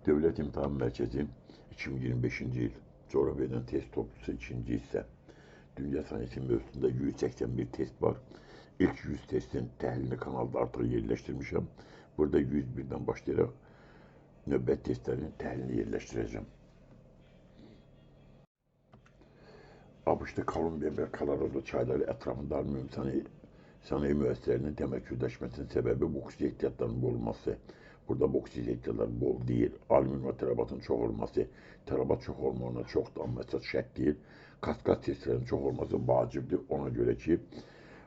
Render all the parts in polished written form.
Dövlət İmtahan Mərkəzi 2025-ci il coğrafiyadan test toplusu ikinci hissə. Dünya sənayesi mövzusunda 181 test var. İlk 100 testin təhlilini kanalda artıq yerləşdirmişəm. Burada 101-dən başlayaraq növbət testlərin təhlilini yerləşdirəcəm. ABŞ-da Kolumbiya və Colorado çayları ətrafında alüminium sənaye müəssisələrinin təmərküzləşməsinin səbəbi boksit ehtiyatlarının bol olması. Burada boksit ehtiyatları bol deyil. Alüminium və tələbatın çox olması, tələbat çox olmağına çoxdur, amma əsas şərt deyil. Kaskad seslərinin çox olması vacibdir. Ona görə ki,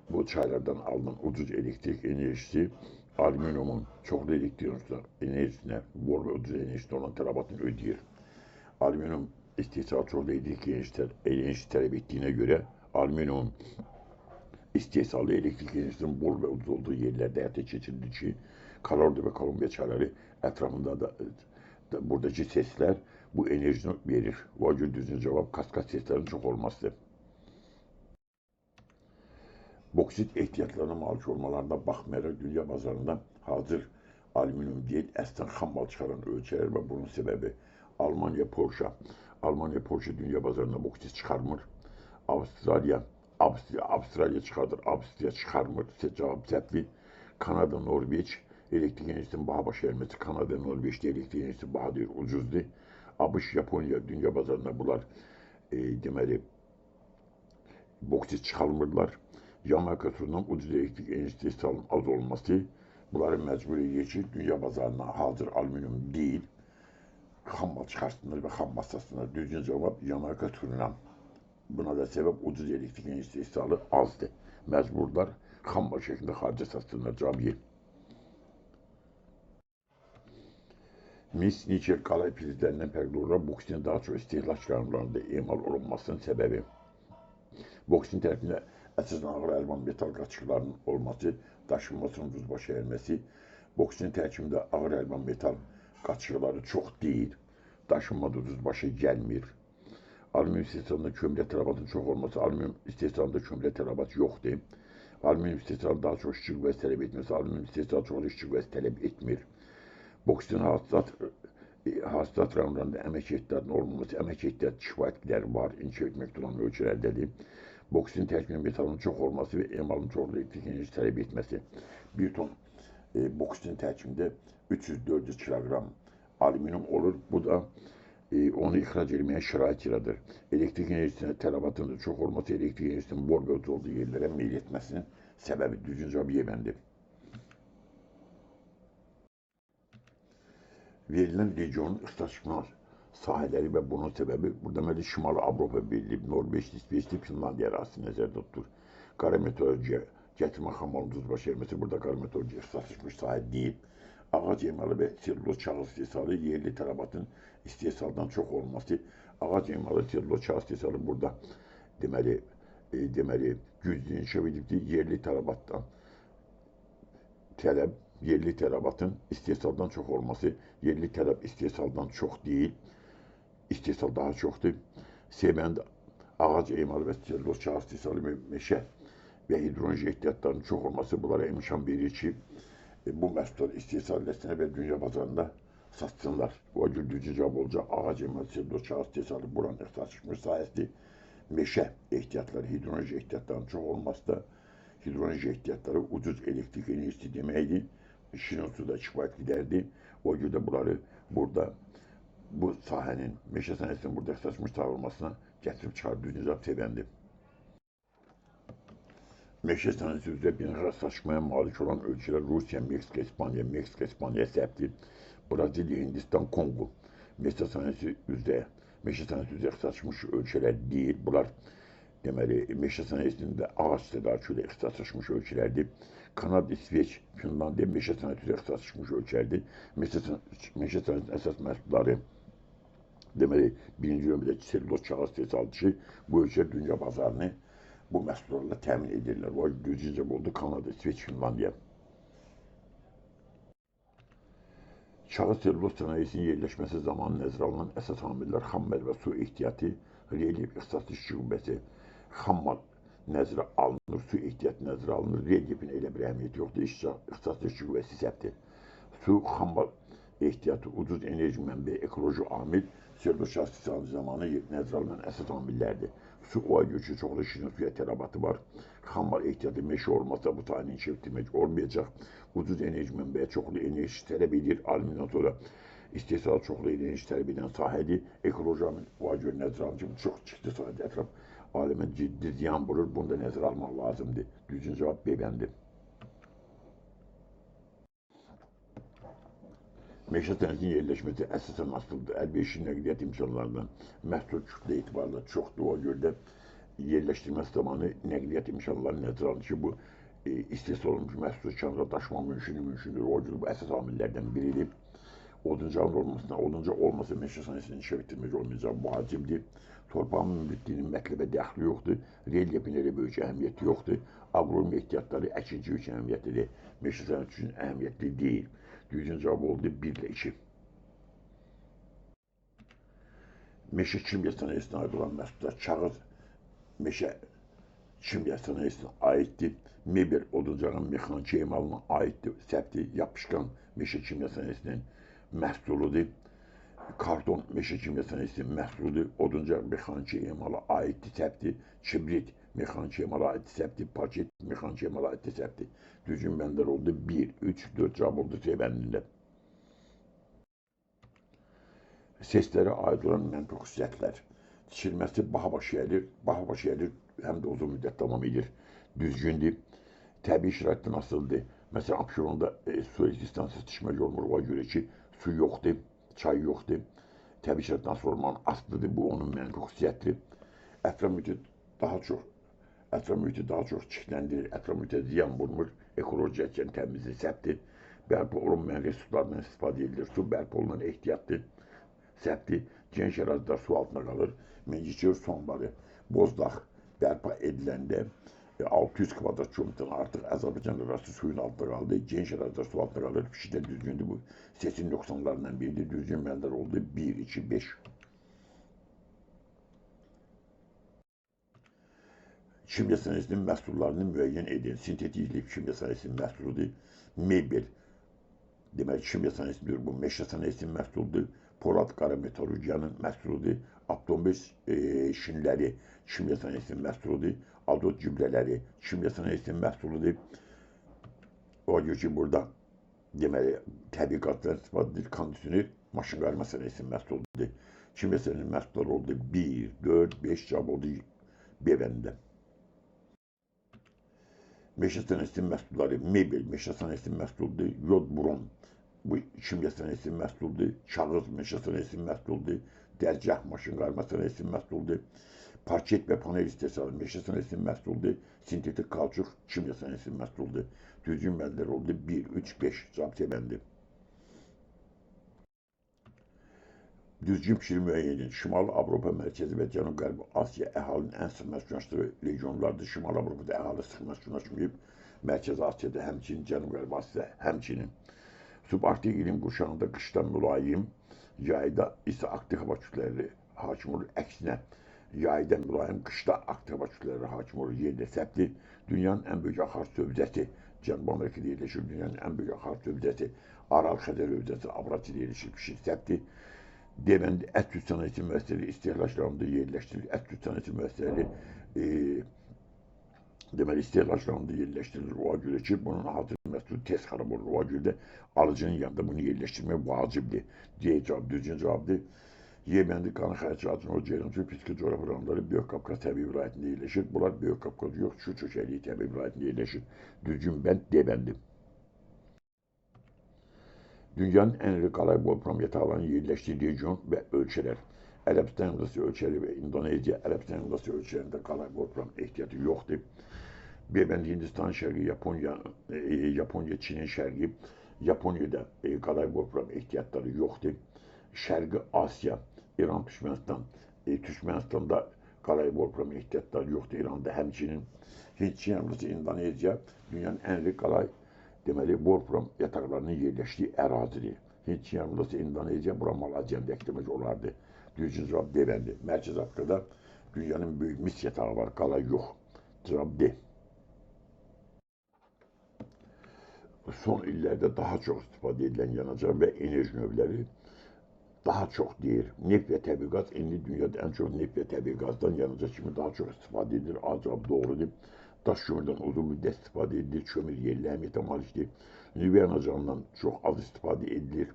bu çaylardan alınan ucuz elektrik enerjisi alüminiumun çoxlu elektrik enerjisinə, bol və ucuz enerjisinə olan tələbatını ödəyir. Alüminium istehsalı çoxlu elektrik enerjisi tələb etdiyinə görə alüminiumun istehsalı elektrik enerjisinin bol və ucuz olduğu yerlərdə həyata keçirilir ki, Colorado və Kolumbiya çayları ətrafında da buradakı seslər bu enerjini verir. O görə düzgün cavab kaskad seslərin çox olmasıdır. Boksit ehtiyatlarına malik olmalarına baxmayaraq dünya bazarında hazır alüminium deyil, əslən xam mal çıxaran ölkələr və bunun səbəbi Almanya, Porsche. Almanya, Porsche dünya bazarında boksit çıxarmır. Avstraliya çıxardır, Avstriya çıxarmır. Cavab səhvli. Kanada, Norveç elektrik enerjisinin baha başa gəlməsi, Kanada, Norveçdə elektrik enerjisi baha deyil, ucuzdur. ABŞ, Yaponiya dünya bazarında bunlar deməli boksit çıxarmırlar. Yamaka Surinam ucuz elektrik enerjisi istehsalının az olması bunları məcbur edir ki, dünya bazarına hazır alüminium deyil, xam mal çıxarsınlar və xam mal satsınlar. Düzgün cavab Yamaka Surinam. Buna da səbəb ucuz elektrik enerjisi istehsalı azdır. Məcburlar xam mal şəklində xaricə satsınlar. Cavab Y. Mis, nikel, qalay filizlərindən fərqli olaraq boksitin daha çox istehlak rayonlarında emal olunmasının səbəbi. Boksitin tərəfində əsasən ağır əlvan metal qaçıqlarının olması, daşınmasının ucuz başa gəlməsi, boksitin tərkibində ağır əlvan metal qaçıqları çox deyil, daşınma da ucuz başa gəlmir. Alüminium istehsalında kömürə tələbatın çox olması, alüminium istehsalında kömürə tələbat yoxdur. Alüminium istehsalı daha çox işçi qüvvəsi tələb etməsi, alüminium istehsalı çox işçi qüvvəsi tələb etmir. Boksitin hasılat rayonlarında əmək ehtiyatının olmaması, əmək ehtiyatı kifayət qədər var, inkişaf etməkdə olan ölkələrdədir. Boksitin tərkibində metalın çox olması və emalın çoxlu elektrik enerjisi tələb etməsi. 1 ton boksitin tərkibində 300-400 kiloqram alüminium olur. Bu da onu ixrac etməyə şərait yaradır. Elektrik enerjisinə tələbatının da çox olması, elektrik enerjisinin bol və ucuz olduğu yerlərə meyl etməsinin səbəbi. Düzgün cavab Y bəndi. Verilən regionun ixtisaslaşma sahələri və bunun səbəbi burada deməli Şimali Avropa Birliyi, Norveç, İsveç, Finlandiya ərazisi nəzərdə tutulur. Qara meteorologiya gətirmə xammalının ucuz başa gəlməsi burada qara meteorologiya ixtisaslaşmış sahə deyil. Ağac emalı və selluloz kağız istehsalı yerli tələbatın istehsaldan çox olması. Ağac emalı, selluloz kağız istehsalı burada deməli güclü inkişaf edibdir. Yerli tələbatdan tələb, yerli tələbatın istehsaldan çox olması, yerli tələb istehsaldan çox deyil, istehsal daha çoxdur. C bəndi ağac emalı və selluloz kağız istehsalı, meşə və hidroloji ehtiyatlarının çox olması bunlara imkan verir ki, bu məhsulları istehsal eləsinlər və dünya bazarında satsınlar. O görə düzgün cavab olacaq. Ağac emalı, selluloz kağız istehsalı buranın ixtisaslaşmış sahəsidir. Meşə ehtiyatları, hidroloji ehtiyatlarının çox olması da hidroloji ehtiyatları ucuz elektrik enerjisi deməkdir. Şirin su da kifayət qədərdir. O görə də bunları burada bu sahənin, meşə sənayesinin burada ixtisaslaşmış sahə olmasına gətirib çıxarır. Düzgün cavab C bəndi. Meşə sənayesi üzrə beynəlxalq ixtisaslaşmaya malik olan ölkələr Rusiya, Meksika, İspaniya, Meksika, İspaniya səhvdir. Braziliya, Hindistan, Konqo. Meşə sənayesi üzrə, meşə sənayesi üzrə ixtisaslaşmış ölkələr deyil. Bunlar deməli meşə sənayesində ağac tədarükü ilə ixtisaslaşmış ölkələrdir. Kanada, İsveç, Finlandiya meşə sənayesi üzrə ixtisaslaşmış ölkələrdir. Meşə sənayesinin əsas məhsulları deməli birinci növbədə selluloz kağız istehsalıdır ki, bu ölkələr dünya bazarını bu məhsullarla təmin edirlər. O düzgün cavab oldu Kanada, İsveç, Finlandiya. Kağız selluloz sənayesinin yerləşməsi zamanı nəzərə alınan əsas amillər xam mal və su ehtiyatı, relyef, ixtisaslı işçi qüvvəsi, xam mal nəzərə alınır, su ehtiyatı nəzərə alınır, relyefin elə bir əhəmiyyəti yoxdur, ixtisaslı işçi qüvvəsi səhvdir. Su, xam mal ehtiyatı, ucuz enerji mənbəyi, ekoloji amil, selülozə zamanı nəzərə alınan əsas amillərdir. Su oya görə ki, çoxlu şirin suya tələbatı var. Xammal ehtiyatı meşə olmasa bu sahəni inkişaf etdirmək olmayacaq. Ucuz enerji mənbəyi çoxlu enerji tələb edir. Alümindən sonra istehsal çoxlu enerji tələb edən sahədir. Ekoloji amil oya görə nəzərə alınır ki, bu çox ciddi sahədir. Ətraf aləmə ciddi ziyan vurur. Bunu da nəzərə almaq lazımdır. Düzgün cavab B bəndi. Meşə sənətinin yerləşməsi əsasən asılıdır. Əlverişli nəqliyyat imkanlarından məhsul kütlə etibarıyla çoxdur. Ona görə də yerləşdirməsi zamanı nəqliyyat imkanları nəzərə alınır ki, bu istehsal olunmuş məhsulu kənara daşıma mümkündür. Ona görə bu əsas amillərdən biridir. Oduncağın olmasına, oduncaq olmasa meşə sənayesini inkişaf etdirmək olmayacaq, vacibdir. Torpağın münbitliyinin mətləbə dəxli yoxdur. Relyefin elə böyük əhəmiyyəti yoxdur. Agronom ehtiyatları əkinçi üçün əhəmiyyətlidir. Meşə sənəti üçün əhəmiyyətli deyil. Düzgün cavab oldu 1 ilə 2. Meşə kimya sənayesinə aid olan məhsullar kağız meşə kimya sənayesinə aiddir. Mebel oduncağın mexaniki emalına aiddir. Səpti, yapışqan meşə kimya sənayesinin məhsuludur. Karton meşə kimya sənayesinin məhsuludur. Oduncaq mexaniki emala aiddir, səpti. Kibrit mexaniki emala aiddir, səpti. Paket mexaniki emala aiddir, səpti. Düzgün bəndlər oldu 1, 3, 4 cavab oldu C bəndində. Seslərə aid olan mənfi xüsusiyyətlər. Tikilməsi baha başa gəlir, baha başa gəlir, həm də uzun müddət davam edir. Düzgündür. Təbii şəraitdən asılıdır. Məsələn, Abşeronda su elektrik stansiyası tikmək olmur. Ona görə ki, su yoxdur, çay yoxdur. Təbii şəraitdən asılı olmağın asılıdır. Bu onun mənfi xüsusiyyətidir. Ətraf mühiti daha çox çirkləndirir. Ətraf mühitə ziyan vurmur. Ekoloji cəhətdən təmizdir, səhvdir. Bərpa olunmayan resurslardan istifadə edilir. Su bərpa olunan ehtiyatdır, səhvdir. Geniş ərazilər su altında qalır. Mingəçevir su anbarı, Bozdağ bərpa ediləndə 600 kvadrat kilometrdən artıq Azərbaycan ərazisi suyun altında qaldı. Geniş ərazilər su altında qalır. Fikir də düzgündür. Bu seçim nöqsanlarından biridir. Düzgün bəndlər oldu 1, 2, 5. Kimya sənayesinin məhsullarını müəyyən edin. Sintetik lif kimya sənayesinin məhsuludur. Mebel, deməli kimya sənayesidir. Bu meşə sənayesinin məhsuludur. Polad qara metallurgiyanın məhsuludur. Avtomobil şinləri kimya sənayesinin məhsuludur. Azot gübrələri kimya sənayesinin məhsuludur. Ona görə ki, burada deməli təbii qazdan istifadə edilir. Kondisioner maşın qarma sənayesinin məhsuludur. Kimya sənayesinin məhsulları oldu 1, 4, 5 cavab oldu B bəndində. Meşə sənayesinin məhsulları mebel meşə sənayesinin məhsuludur. Yod brom bu kimya sənayesinin məhsuludur. Kağız meşə sənayesinin məhsuludur. Dərgah maşın qarma sənayesinin məhsuludur. Parket və panel istehsalı meşə sənayesinin məhsuludur. Sintetik kauçuk kimya sənayesinin məhsuludur. Düzgün bəndlər oldu 1, 3, 5 cavab C bəndi. Düzgün fikri müəyyən edin. Şimali Avropa, Mərkəzi və Cənub-Qərbi Asiya əhalinin ən sıx məskunlaşdığı regionlardır. Şimali Avropada əhali sıx məskunlaşmayıb, Mərkəzi Asiyada həmçinin, Cənub-Qərbi Asiyada həmçinin. Subarktik iqlim qurşağında qışda mülayim, yayda isə aktiv hava kütlələri hakim olur. Əksinə, yayda mülayim, qışda aktiv hava kütlələri hakim olur. Yerdə səhvdir. Dünyanın ən böyük axarsu hövzəsi Cənubi Amerikada yerləşir. Dünyanın ən böyük axarsu hövzəsi Aral Xəzər hövzəsi Avrasiyada yerləşir. Pişik səhvdir. Deməli, ət-süd sənayesi müəssisələri istehlak rayonunda yerləşdirilir. Ət-süd sənayesi müəssisələri deməli, istehlak rayonunda yerləşdirilir. Ona görə ki, bunun hazır məhsulu tez xarab olur. Ona görə də alıcının yanında bunu yerləşdirmək vacibdir. D cavab, düzgün cavabdır. Y bəndi Qanı Xərci Acınov, Ceylançı, Piski coğrafi rayonları Böyük Qafqaz təbii vilayətində yerləşir. Bunlar Böyük Qafqaz yox, Şuşa çökəkliyi təbii vilayətində yerləşir. Düzgün bənd D bəndi. Dünyanın ən iri qalay volfram yataqlarının yerləşdiyi region və ölkələr. Ərəbistan yarımadası ölkələri və İndoneziya. Ərəbistan yarımadası ölkələrində qalay volfram ehtiyatı yoxdur. B bəndi Hindistan şərqi, Yaponiya, Çinin şərqi. Yaponiyada qalay volfram ehtiyatları yoxdur. Şərqi Asiya, İran, Türkmənistan. Türkmənistanda qalay volfram ehtiyatları yoxdur. İranda həmçinin. Hint, Çin yarımadası, İndoneziya dünyanın ən iri qalay deməli, volfram yataqlarının yerləşdiyi ərazidir. Hint, Çin yarımadası, İndoneziya, bura Malaziyanı da ekləmək olardı. Düzgün cavab D bəndi. Mərkəzi Afrikada dünyanın böyük mis yatağı var, qalay yox. Cavab D. Son illərdə daha çox istifadə edilən yanacaq və enerji növləri daha çox deyir. Neft və təbii qaz indi dünyada ən çox neft və təbii qazdan yanacaq kimi daha çox istifadə edilir. A cavab doğrudur. Daş kömürdən uzun müddət istifadə edilir. Kömür yerli əhəmiyyətə malikdir. Nüvə yanacağından çox az istifadə edilir.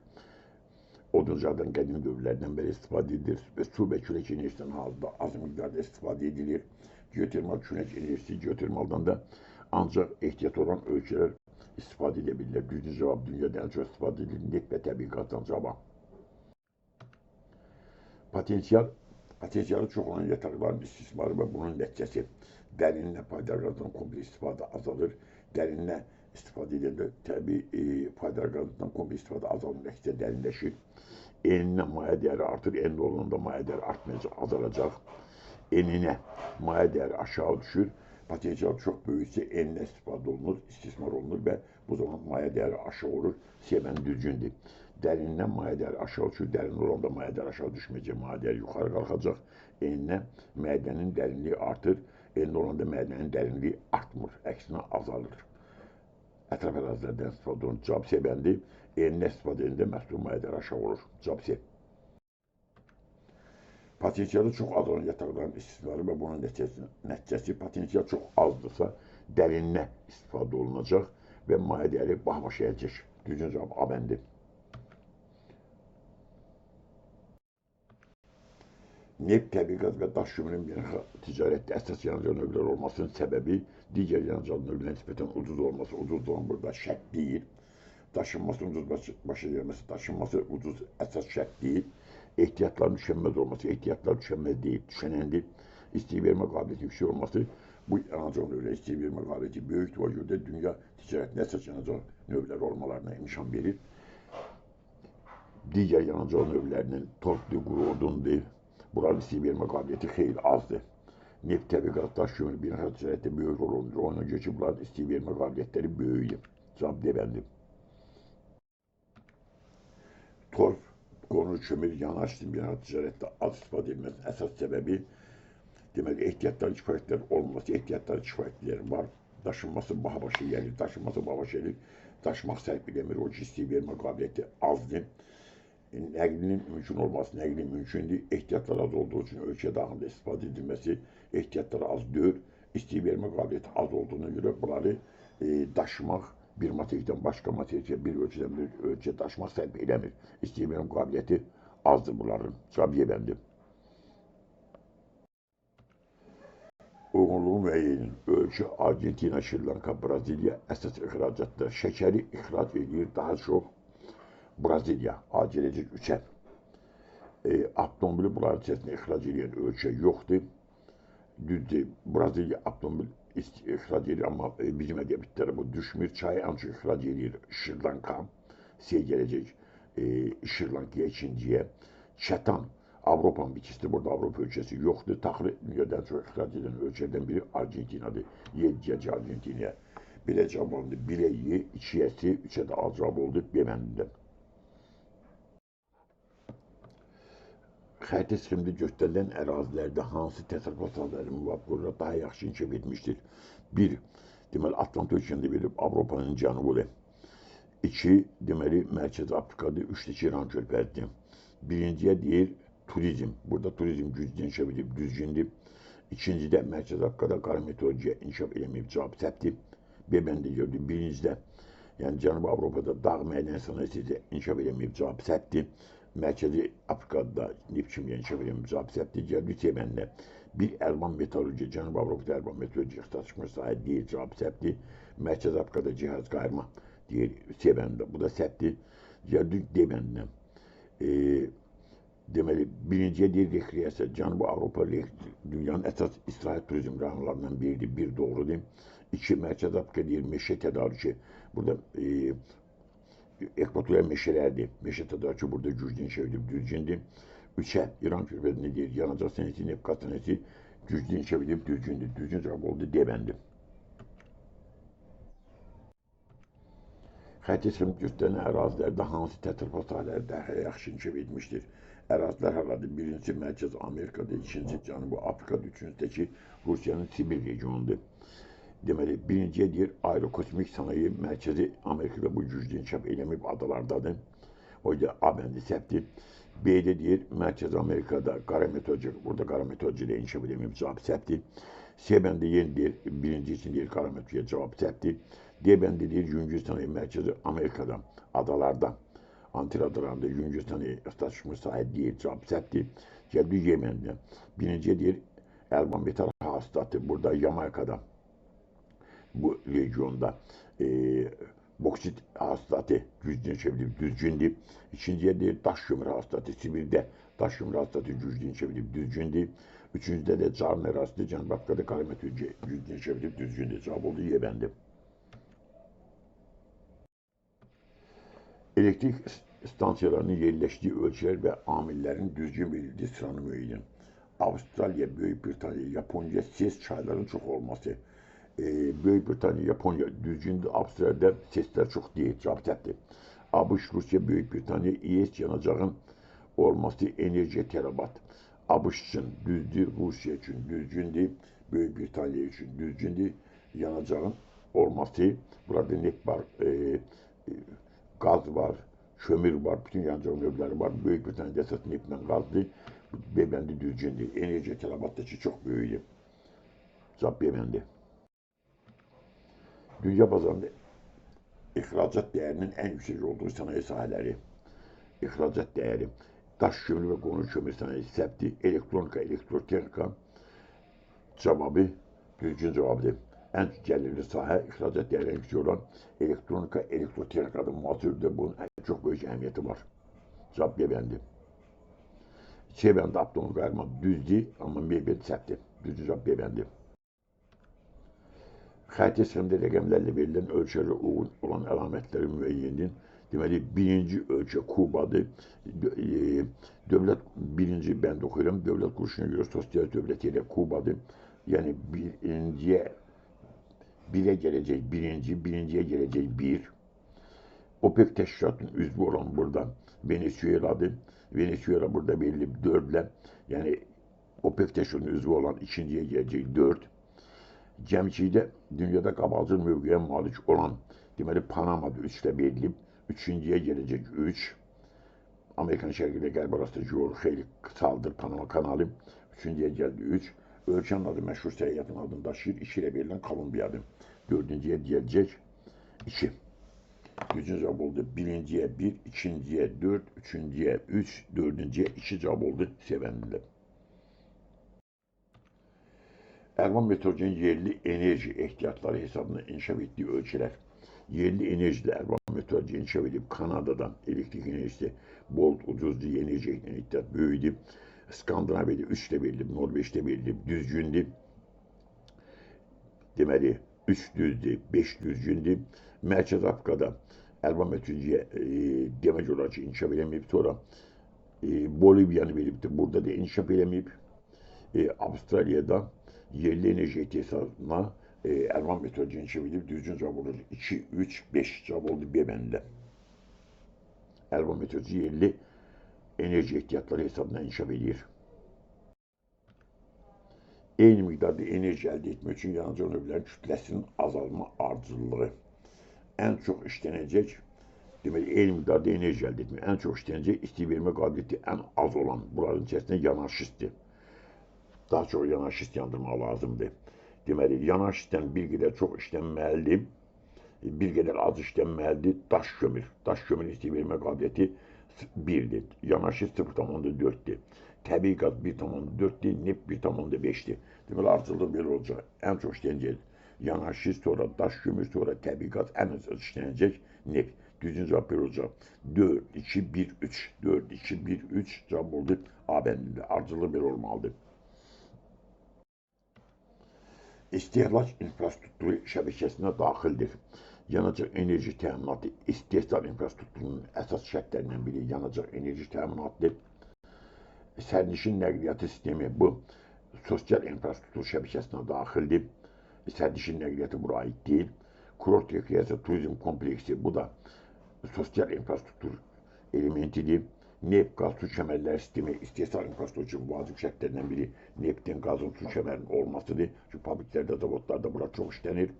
Oduncaqdan qədim dövrlərdən bəri istifadə edilir və su və külək enerjisindən hazırda az miqdarda istifadə edilir. Geotermal külək enerjisi geotermaldan da ancaq ehtiyat olan ölkələr istifadə edə bilirlər. Düzgün cavab dünyada ən çox istifadə edilir. Neft və təbii qazdan cavab. Potensialı çox olan yataqların istismarı və bunun nəticəsi dərinlə paydarqazdan qazdan kompleks istifadə azalır. Dərinlə istifadə edəndə təbii paydarqazdan qazdan kompleks istifadə azalır, nəticə dərinləşir. Eninə maye dəyəri artır, enli olanda maye dəyəri artmayacaq, azalacaq. Eninə maye dəyəri aşağı düşür. Potensial çox böyüksə eninə istifadə olunur, istismar olunur və bu zaman maye dəyəri aşağı olur. C bəndi düzgündür. Dərindən maye dəyəri aşağı düşür, dərin olanda maye dəyəri aşağı düşməyəcək, maye dəyəri yuxarı qalxacaq. Eninə mədənin dərinliyi artır, enli olanda mədənin dərinliyi artmır, əksinə azalır. Ətraf ərazilərdən istifadə olunur. Cavab C bəndi. Eninə istifadə edəndə məhsul maye dəyəri aşağı olur. Cavab C. Potensialı çox az olan yataqların istismarı və bunun nəticəsi potensial çox azdırsa dərinə istifadə olunacaq və maye dəyəri baha-başa gələcək. Düzgün cavab A bəndi. Neft, təbii qaz və daş kömürün beynəlxalq ticarətdə əsas yanacaq növləri olmasının səbəbi digər yanacaq növlərinə nisbətən ucuz olması. Ucuz olan burada şərt deyil. Daşınması ucuz başa gəlməsi, daşınması ucuz əsas şərt deyil. Ehtiyatların tükənməz olması, ehtiyatlar tükənməz deyil, tükənəndir. İstilik vermə qabiliyyəti yüksək olması, bu yanacaq növləri istilik vermə qabiliyyəti böyükdür. O görə də dünya ticarətində əsas yanacaq növləri olmalarına imkan verir. Digər yanacaq növlərinin torfdur, quru odundur. Buranın istilik vermə qabiliyyəti xeyli azdır. Neft, təbii qaz, daş kömürü beynəlxalq ticarətdə böyük rol oynayır. Ona görə ki, bunların istilik vermə qabiliyyətləri böyükdür. Cavab D bəndi. Torf, qonur kömür, yanaş beynəlxalq ticarətdə az istifadə edilməsinin əsas səbəbi deməli ehtiyatların kifayətlər olması, ehtiyatların kifayətləri var. Daşınması baha başa gəlir, daşınması baha başa gəlir. Daşımaq sərf eləmir, o ki, istilik vermə qabiliyyəti azdır. Nəqlinin mümkün olması, nəqlin mümkündür. Ehtiyatlar az olduğu üçün ölkə daxilində istifadə edilməsi, ehtiyatlar az deyil. İstilik vermə qabiliyyəti az olduğuna görə bunları daşımaq bir materikdən başqa materikə, bir ölkədən bir ölkəyə daşımaq sərf eləmir. İstilik vermə qabiliyyəti azdır bunların. Cavab Y bəndi. Uyğunluğu müəyyən edin. Ölkə Argentina, Şri Lanka, Braziliya əsas ixracatda şəkəri ixrac edir daha çox Braziliya, A gələcək 3-ə. Avtomobili bunların içərisində ixrac edən ölkə yoxdur. Düzdür, Braziliya avtomobil ixrac edir, amma bizim ədəbiyyatlara bu düşmür. Çayı ən çox ixrac edir Şri Lanka. C gələcək Şri Lankaya ikinciyə. Kətan Avropanın bitkisidir. Burada Avropa ölkəsi yoxdur. Taxılı dünyadan çox ixrac edən ölkələrdən biri Argentinadır. Y gələcək Argentinaya. Belə cavab oldu. 1-ə Y, 2-yə C, 3-ə də A cavab oldu. B bəndində. Xəritə sxemində göstərilən ərazilərdə hansı təsərrüfat sahələri müvafiq olaraq daha yaxşı inkişaf etmişdir? 1. Deməli, Atlant okeanında verib Avropanın cənubudur. 2. Deməli, Mərkəzi Afrikadır. 3. də İran körfəzidir. Birinciyə deyir turizm. Burada turizm güclü inkişaf edib, düzgündür. İkincidə Mərkəzi Afrikada qara meteorologiya inkişaf eləməyib, cavab səhvdir. B bəndi gördük. Birincidə, yəni Cənubi Avropada dağ mədən sənayesi inkişaf eləməyib, cavab səhvdir. Mərkəzi Afrikada neft kimya inkişaf eləməyib, cavab səhvdir. Gəldik C bəndinə. Bir əlvan meteorologiya, Cənubi Avropada əlvan meteorologiya ixtisaslaşmış sahə deyil, cavab səhvdir. Mərkəzi Afrikada cihaz qayırma deyil, C bəndində. Bu da səhvdir. Gəldik D bəndinə. Deməli, birinciyə deyir rekreasiya. Cənubi Avropa dünyanın əsas istirahət turizm rayonlarından biridir. Bir doğrudur. İki, Mərkəzi Afrika deyir meşə tədarükü. Burada ekvatorial meşələrdir. Meşə tədarükü burada güclü inkişaf edib, düzgündür. Üçə, İran körfəzində deyir yanacaq sənəti, neft qaz sənəti güclü inkişaf edib, düzgündür. Düzgün cavab oldu D bəndi. Xəritə sxemində göstərilən ərazilərdə hansı təsərrüfat sahələri daha yaxşı inkişaf etmişdir? Ərazilər haradadır? Birincisi Mərkəzi Amerikada, ikincisi Cənubi Afrikada, üçüncüsü Rusiyanın Sibir regionudur. Deməli, birinciyə deyir, aerokosmik sənaye mərkəzi Amerikada bu güclü inkişaf eləməyib adalardadır. O da A bəndi səhvdir. B-də deyir, Mərkəzi Amerikada qara metodcu, burada qara metodcu ilə inkişaf eləməyib, cavab səhvdir. C bəndi yenə deyir, birinci üçün deyir, qara metodcuya cavab səhvdir. D bəndi deyir, yüngül sənaye mərkəzi Amerikada, adalarda, Antil adalarında yüngül sənaye ixtisaslaşmış sahə deyir, cavab səhvdir. Gəldi Y bəndinə. Birinciyə deyir, əlvan metal hasılatı burada Yamaykada, bu regionda boksit hasılatı güclü çevrilib düzgündür. İkinciyə deyir, daş kömür hasılatı Sibirdə daş kömür hasılatı güclü çevrilib düzgündür. Üçüncüdə də Carın ərazisi Cənubi Afrikada qara metallurgiya güclü çevrilib düzgündür. Cavab oldu Y bəndi. Elektrik stansiyalarının yerləşdiyi ölkələr və amillərin düzgün verildiyi sıranı müəyyən. Avstraliya, Böyük Britaniya, Yaponiya ses çayların çox olması. Böyük Britaniya, Yaponiya düzgündür. Avstraliyada seslər çox deyil, cavab səhvdir. ABŞ, Rusiya, Böyük Britaniya, İES yanacağın olması enerji terabat. ABŞ üçün düzdür, Rusiya üçün düzgündür, Böyük Britaniya üçün düzgündür. Yanacağın olması, burada neft var, qaz var, kömür var, bütün yanacaq növləri var. Böyük Britaniyada əsas neftlə qazdır. B bəndi düzgündür. Enerji terabatdakı çox böyükdür. Cavab B bəndi. Dünya bazarında ixracat dəyərinin ən yüksək olduğu sənaye sahələri. İxracat dəyəri, daş kömürü və qonur kömür sənayesi səhvdir. Elektronika, elektrotexnika cavabı düzgün cavabdır. Ən gəlirli sahə ixracat dəyəri ən yüksək olan elektronika, elektrotexnikadır. Müasirdə bunun ən çox böyük əhəmiyyəti var. Cavab B bəndi. C bəndi avtomobil qayırma düzdür, amma mebel səhvdir. Düzgün cavab B bəndi. Xəritə sistemində rəqəmlərlə verilən ölkələrə uyğun olan əlamətləri müəyyən edin. Deməli, birinci ölkə Kubadır. Dövlət, birinci bənd oxuyuram. Dövlət quruluşuna görə sosial dövlət ilə Kubadır. Yəni, birinciyə, birə gələcək birinci, birinciyə gələcək bir. OPEC təşkilatının üzvü olan burada Venezuela'dır. Venezuela burada verilib 4-lə. Yəni, OPEC təşkilatının üzvü olan ikinciyə gələcək 4. Gəmiçilikdə dünyada qabaqcıl mövqeyə malik olan, deməli, Panamada 3-də verilib, üçüncüyə gələcək 3. Amerikan şərqi ilə qərb arasındakı yolu xeyli qısaldır Panama kanalı. Üçüncüyə gəldi 3. Ölkənin adı məşhur səyyahın adını daşıyır. 2 ilə verilən Kolumbiyadır. Dördüncüyə gələcək 2. Düzgün cavab oldu. Birinciyə 1, ikinciyə 4, üçüncüyə 3, dördüncüyə 2 cavab oldu sevənlər. Əlvan metrolojinin yerli enerji ehtiyatları hesabına inkişaf etdiyi ölkələr. Yerli enerjidə əlvan metroloji inkişaf edib Kanadadan elektrik enerjisi bol, ucuzdur, enerji ehtiyat böyüdü. Skandinaviyada 3-də verilib, Norveçdə verilib, düzgündür. Deməli, 3 düzdür, 5 düzgündür. Mərkəzi Afrikada əlvan metrolojiyə demək olar ki, inkişaf eləməyib. Sonra Boliviyanı veribdir, burada da inkişaf eləməyib. Avustraliyada yerli enerji ehtiyatına əlvan metroloji inkişaf edib, düzgün cavab olur. 2, 3, 5 cavab oldu B bəndində. Əlvan metroloji yerli enerji ehtiyatları hesabına inkişaf edir. Eyni miqdarda enerji əldə etmək üçün yanacaq növlərin kütləsinin azalma ardıcıllığı. Ən çox işlənəcək, deməli, eyni miqdarda enerji əldə etmək, ən çox işlənəcək isti vermə qabiliyyəti ən az olan bunların içərisində yanaşistdir. Daha çox yanaşist yandırmaq lazımdır. Deməli, yanaşistdən bir qədər çox işlənməlidir, bir qədər az işlənməlidir daş kömür. Daş kömürün isti vermə qabiliyyəti 1-dir. Yanaşist 0,4-dür. Təbii qaz 1,4-dür, neft 1,5-dir. Deməli, ardıcıllıq belə olacaq. Ən çox işlənəcək yanaşist, sonra daş kömür, sonra təbii qaz, ən az işlənəcək neft. Düzgün cavab belə olacaq. 4, 2, 1, 3. 4, 2, 1, 3 cavab oldu A bəndində. Ardıcıllıq belə olmalıdır. İstehlak infrastrukturu şəbəkəsinə daxildir. Yanacaq enerji təminatı istehsal infrastrukturunun əsas şərtlərindən biri yanacaq enerji təminatıdır. Sərnişin nəqliyyatı sistemi bu sosial infrastruktur şəbəkəsinə daxildir. Sərnişin nəqliyyatı bura aid deyil. Kurort rekreasiya turizm kompleksi bu da sosial infrastruktur elementidir. Neft, qaz, su kəmərləri sistemi istehsal infrastrukturu üçün vacib şərtlərdən biri neftin, qazın, su kəmərinin olmasıdır. Çünki fabriklərdə, zavodlarda bura çox işlənir.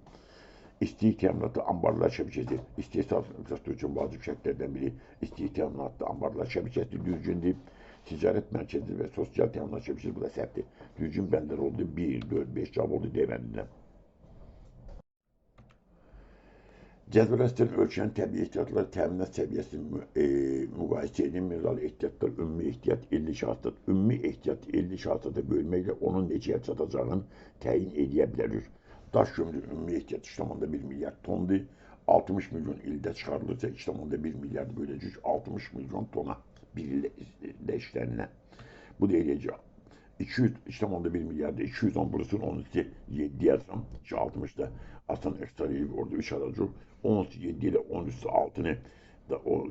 İstilik təminatı, anbarlar şəbəkəsi istehsal infrastrukturu üçün vacib şərtlərdən biri istilik təminatı, anbarlar şəbəkəsi düzgündür. Ticarət mərkəzi və sosial təminat şəbəkəsi bu da səhvdir. Düzgün bəndlər oldu 1, 4, 5 cavab oldu D bəndindən. Cədvəl əsasən ölçülən təbii ehtiyatlar təminat səviyyəsini müqayisə edin. Mineral ehtiyatlar, ümumi ehtiyat illik hasılat. Ümumi ehtiyat illik hasılata bölməklə onun neçəyə çatacağını təyin edə bilərik. Daş kömürü ümumi ehtiyat 3,1 milyard tondur. 60 milyon ildə çıxarılırsa 2,1 milyard böləcək 60 milyon tona bir ildə işlənilən. Bu da eləyəcək 2,1 milyarda 210 burasının 13'ü 7 yazsam ki 60'da asan ixtisar edib orada 3 alacaq. 13 7 ile 13 6'ını da o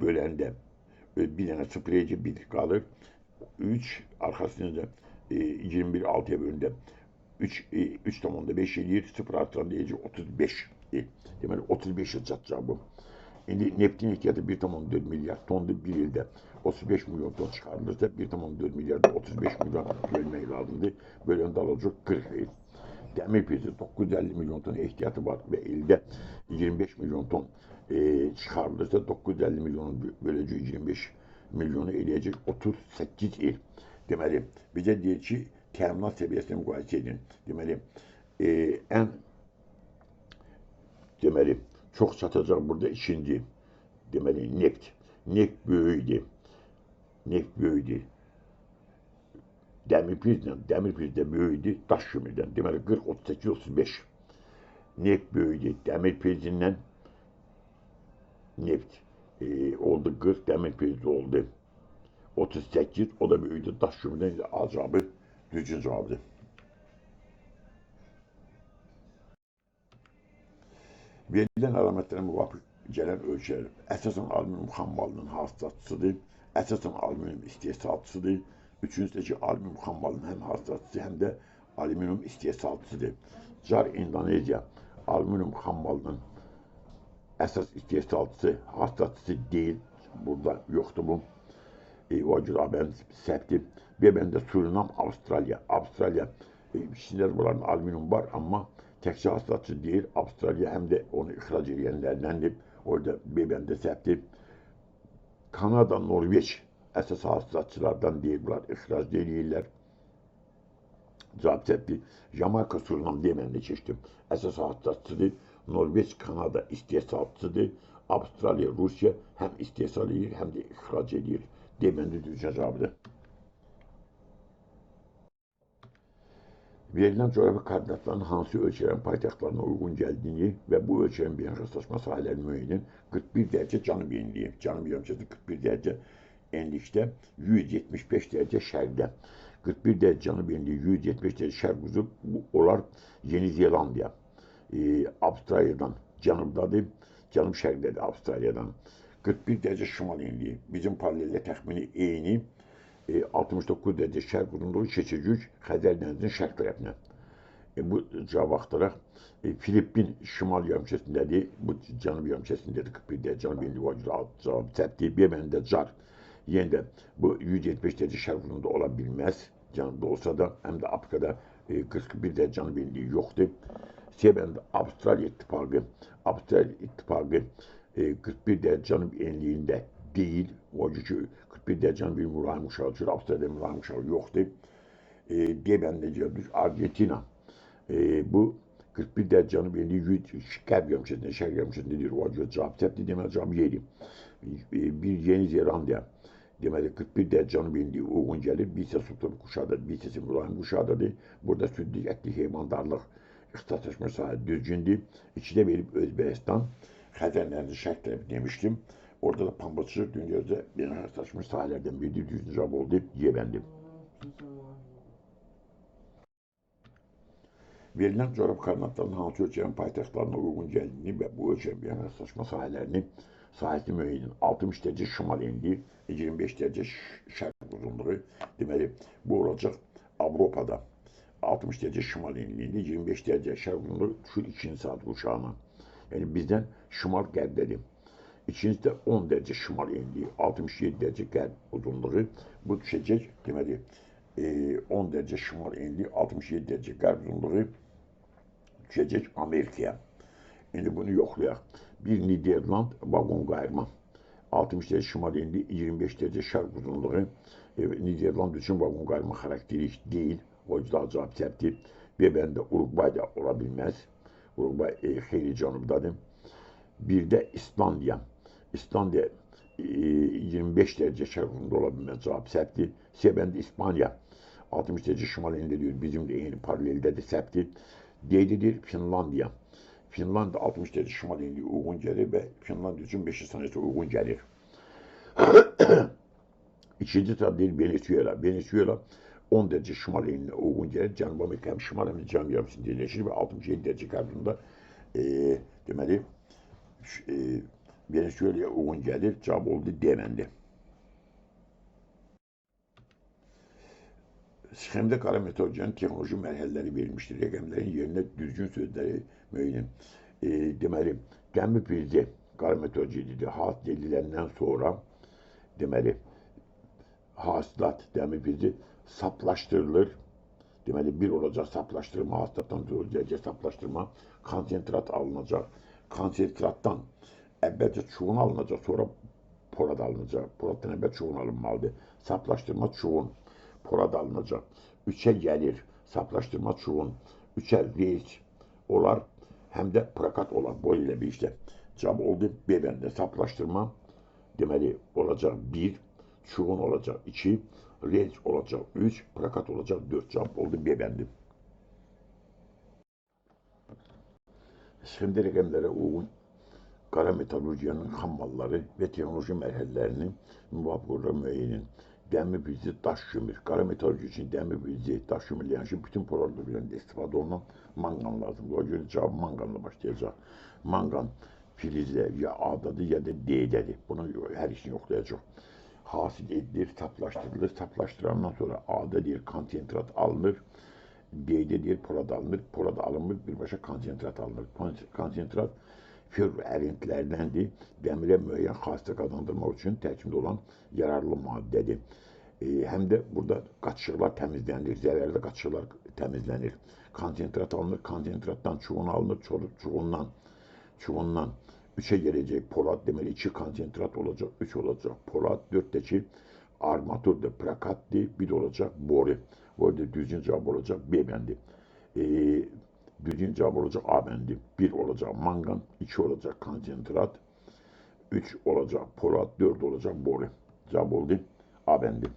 böləndə bir dənə 0 edəcək, 1 qalır. 3 arkasında da 21 6'ya bölündə 3,5 eləyir, 0 artıran deyəcək 35 il. Deməli 35-ə çatacaq bu. İndi neftin ehtiyatı 1,4 milyard tondur bir ildə. 35 milyon ton çıxarılırsa 1,4 milyarda 35 milyon bölmək lazımdır. Böləndə alacaq 40 il. Dəmir pirsi 950 milyon ton ehtiyatı var və ildə 25 milyon ton çıxarılırsa 950 milyonu böləcək 25 milyonu eləyəcək 38 il. Deməli, bizə deyir ki, təminat səviyyəsini müqayisə edin. Deməli, ən deməli, çox çatacaq burada ikinci, deməli, neft. Neft böyükdür. Neft böyükdür. Dəmir pizlə, dəmir piz də böyükdür daş kömürdən. Deməli, 40, 38, 35. Neft böyükdür dəmir pizindən. Neft oldu 40, dəmir pizi oldu 38, o da böyükdür daş kömürdən. A cavabı düzgün cavabdır. Verilən əlamətlərə müvafiq gələn ölkələr əsasən alüminium xammalının hasılatçısıdır, əsasən alüminium istehsalçısıdır. Üçüncüsü də ki, alüminium xammalının həm hasılatçısı, həm də alüminium istehsalçısıdır. Car İndoneziya alüminium xammalının əsas istehsalçısı, hasılatçısı deyil. Burada yoxdur bu. O cür A-bənd səhvdir. B-bəndə Surinam, Avstraliya. Avstraliya, içində bunların alüminium var, amma təkcə hasılatçı deyil, Avstraliya həm də onu ixrac edənlərdəndir. Orada B-bəndə səhvdir. Kanada, Norveç əsas hasılatçılardan deyil, bunlar ixrac edirlər. Cavab səhvdir. Jamaica, Surinam D-bəndə keçdim. Əsas hasılatçıdır. Norveç, Kanada istehsalçıdır. Avstraliya, Rusiya həm istehsal edir, həm də ixrac edir. D-bəndə düzgün cavabıdır. Verilən coğrafi koordinatların hansı ölkələrin paytaxtlarına uyğun gəldiyini və bu ölkələrin beynəlxalqlaşma sahələrini müəyyən edin. 41 dərəcə cənub enliyi, cənub yarımkürəsi 41 dərəcə enlikdə, 175 dərəcə şərqdə. 41 dərəcə cənub enliyi, 175 dərəcə şərq qütbu, bu olar Yeni Zelandiya. Avstraliyadan cənubdadır, cənub şərqdədir Avstraliyadan. 41 dərəcə şimal enliyi, bizim paralellə təxmini eyni. 69 dərəcə şərq uzunluğu keçəcək Xəzər dənizinin şərq tərəfinə. Bu cavab axtaraq. Filippin şimal yarımkürəsindədir, bu cənub yarımkürəsindədir, 41 dərəcə cənub enliyi var, cavab səhvdir. Bir bəndə car. Yenə də bu 175 dərəcə şərq uzunluğunda ola bilməz, cənubda olsa da, həm də Afrikada 41 dərəcə cənub enliyi yoxdur. C bəndə Avstraliya İttifaqı, Avstraliya İttifaqı 41 dərəcə cənub enliyində deyil. O ki, 41 dərəcə cənub bir mülayim uşağı düşür, Avstraliyada mülayim uşağı yoxdur. D bəndində gördük, Argentina. Bu 41 dərəcə cənub enliyi qərb yarımkürəsində, şərq yarımkürəsində deyir. O görə cavab səhvdir, deməli cavab yeri. Bir Yeni Zelandiya, deməli 41 dərəcə cənub enliyi uyğun gəlir. Bir hissəsi subtropik quşaqdadır, bir hissəsi mülayim quşaqdadır. Burada südlük, ətli heyvandarlıq ixtisaslaşma sahə düzgündür. İkidə verib Özbəkistan, Xəzər dənizi şərq tərəfi demişdim. Orada da pambıqçılıq dünyada beynəlxalqlaşmış sahələrdən biridir. Düzgün cavab oldu. Y bəndi. Verilən coğrafi koordinatların hansı ölkələrin paytaxtlarına uyğun gəldiyini və bu ölkələrin beynəlxalqlaşma sahəsini müəyyən edin. 60 dərəcə şimal enliyi, 25 dərəcə şərq uzunluğu. Deməli, bu olacaq Avropada. 60 dərəcə şimal enliyində 25 dərəcə şərq uzunluğu düşür 2-ci saat quşağına. Yəni bizdən şimal qərbdədir. İkincisi də 10 dərəcə şimal enliyi, 67 dərəcə qərb uzunluğu. Bu düşəcək, deməli, 10 dərəcə şimal enliyi, 67 dərəcə qərb uzunluğu düşəcək Amerikaya. İndi bunu yoxlayaq. Bir Niderland vaqon qayırma. 60 dərəcə şimal enliyi, 25 dərəcə şərq uzunluğu. Niderland üçün vaqon qayırma xarakterik deyil. O daha cavab səhvdir. B bəndə Uruqvay da ola bilməz. Uruqvay xeyli cənubdadır. Bir də İslandiya. İslandiya 25 dərəcə şərq uzunluğunda ola bilməz. Cavab səhvdir. C bəndə İspaniya. 60 dərəcə şimal enliyi deyir. Bizim də eyni paraleldədir, səhvdir. D-dir Finlandiya. Finlandiya 60 dərəcə şimal enliyi uyğun gəlir və Finlandiya üçün 5 saniyəsi uyğun gəlir. İkinci sırada deyir Venezuela. Venezuela 10 dərəcə şimal enliyinə uyğun gəlir. Cənubi Amerika həm şimal həm də cənub yarımçasında yerləşir və 67 dərəcə qərbində deməli Venezuela'ya uyğun gəlir. Cavab oldu D bəndi. Sxemdə qara metallurgiyanın texnoloji mərhələləri verilmişdir. Rəqəmlərin yerinə düzgün sözləri müəyyən. Deməli, dəmir prizi qara metallurgiyadır. Hasil ediləndən sonra, deməli, hasilat dəmir prizi saplaşdırılır. Deməli, bir olacaq saplaşdırma, hasilatdan sonra gələcək saplaşdırma, konsentrat alınacaq. Konsentratdan əvvəlcə çuğun alınacaq, sonra polad alınacaq. Poladdan əvvəl çuğun alınmalıdır. Saplaşdırma çuğun, polad alınacaq. 3-ə gəlir saplaşdırma çuğun, 3-ə reis olar, həm də prokat olar. Bu ilə bir işlə. Cavab oldu B bəndə saplaşdırma, deməli, olacaq 1, çuğun olacaq 2, reis olacaq 3, prokat olacaq 4. Cavab oldu B bəndi. Sxemdə rəqəmlərə uyğun qara metallurgiyanın xam malları və texnoloji mərhələlərini müvafiq olaraq müəyyən edin. Dəmir prizi, daş kömür. Qara metallurgiya üçün dəmir prizi, daş kömürlə yanaşı bütün poladlar üzərində istifadə olunan manqan lazımdır. Ona görə cavab manqanla başlayacaq. Manqan filizlə ya A-dadır, ya da D-dədir. Bunu hər ikisini yoxlayacaq. Hasil edilir, saplaşdırılır. Saplaşdırandan sonra A-da deyir konsentrat alınır. D-də deyir polad alınır. Polad alınmır, birbaşa konsentrat alınır. Konsentrat ferro ərintilərdəndir. Dəmirə müəyyən xasiyyət qazandırmaq üçün tərkibində olan yararlı maddədir. Həm də burada qaçışıqlar təmizlənir, zərərli qaçışıqlar təmizlənir. Konsentrat alınır, konsentratdan çuğun alınır, çuğundan 3-ə gələcək polad, deməli 2 konsentrat olacaq, 3 olacaq polad, 4-dəki armaturdur, prokatdır, 1 olacaq boru. Orada düzgün cavab olacaq B bəndi. Düzgün cavab olacaq A bəndi. 1 olacaq manqan, 2 olacaq konsentrat, 3 olacaq polad, 4 olacaq boru. Cavab oldu A bəndi.